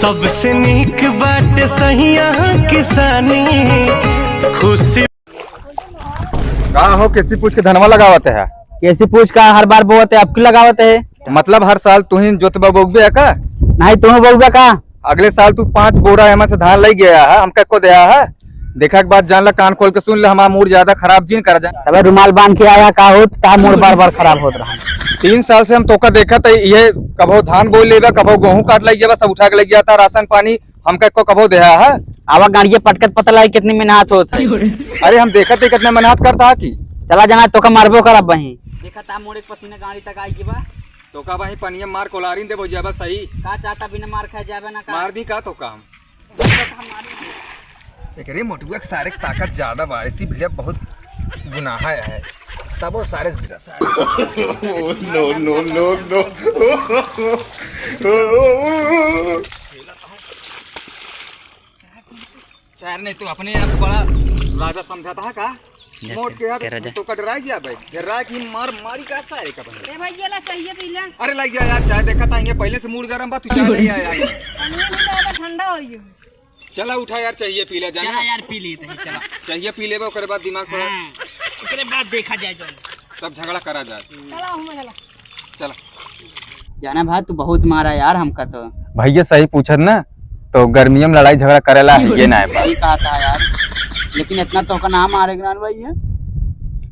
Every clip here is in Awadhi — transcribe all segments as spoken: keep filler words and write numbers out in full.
सबसे नीक बाटे सहिया किसानी, खुशी। का हो, केसी पूछ के धनवा लगावत है? केसी पूछ का हर बार बोवत है, अब की लगावत है? मतलब हर साल तू ही जोतबा बोगबे है का? नहीं, तू बोगबे का? अगले साल तू पाँच बोरा एमा से धान लई गया है, हमका एको देहा है? देखा के बाद जान ला, कान खोल के सुन ले, हमार मूड ज्यादा खराब जिन कर जा। तबे रुमाल बांध के आया का होत, ता मूड बार बार खराब होत रहा। तीन साल से हम तोका देखत है, ये कभो धान बोई लेबा, कभो गेहूं काट लई जाबा, सब उठा के लई जाता, राशन पानी हमका एको कभो देहा है? आवा गाड़िया पटकत पता लगे कितनी मेहनत होत है। अरे हम देखत है कितना मेहनत करता है कि। चला जाना तोका मारबो करब वहीं। देखा ता मोड़े के पसीना गाड़ी तक आई गई बा। तोका वहीं पनिया मार कोलारिन देबो जाबा सही। का चाहता बिना मार खाए जाबे ना का? मार दी का तोका हम? एकरे मोटुआ के सारे के ताकत ज्यादा बा, ऐसी भिड़े बहुत गुनाह है। तबो सारे भिड़ा सारे। Oh, no, no, no, no। सारे नहीं तो अपने आप बड़ा राजा समझाता है का? मोट के यार, तो का डराई गया भाई? डरा की मार मारी का सारे का भाई? ए भाई, ये ला, चाहिए पी ले। अरे ला गया यार, चाय देखा था, ये पहले से मूड गरम बा, तू चाय ले आया यार। पानी नहीं लाया, ठंडा हो गया। चला उठा यार, चाहिए पी ले, जाना। चला यार, पी लेते हैं, चला। चाहिए पी लेबे, ओकरे बाद दिमाग थोड़ा हाँ, ओकरे बाद देखा जाए जो। तब झगड़ा करा जाए। चला, हम चला। चला। जाना भाई, तू बहुत मारा यार हमका तो। भैया सही पूछत ना, तो गर्मियों में लड़ाई झगड़ा करेला है, ये ना है बात। सही कहा था यार, लेकिन इतना तो का नाम आ रहे भाई है।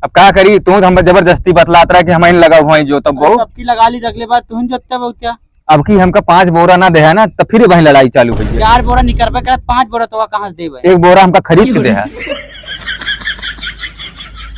अब का करी, तू तो हम जबरदस्ती बतलात रहा कि हम इन लगा हुआ जो तब अरे, बहु। अब की लगा ली, अगले बार तू ही जोतते बहु क्या? अब की हमका पाँच बोरा ना देहा ना, तो फिर वहीं लड़ाई चालू हो जाए। चार बोरा निकरबे करत, पाँच बोरा तो कहाँ से देबे? एक बोरा हमका खरीद के देहा।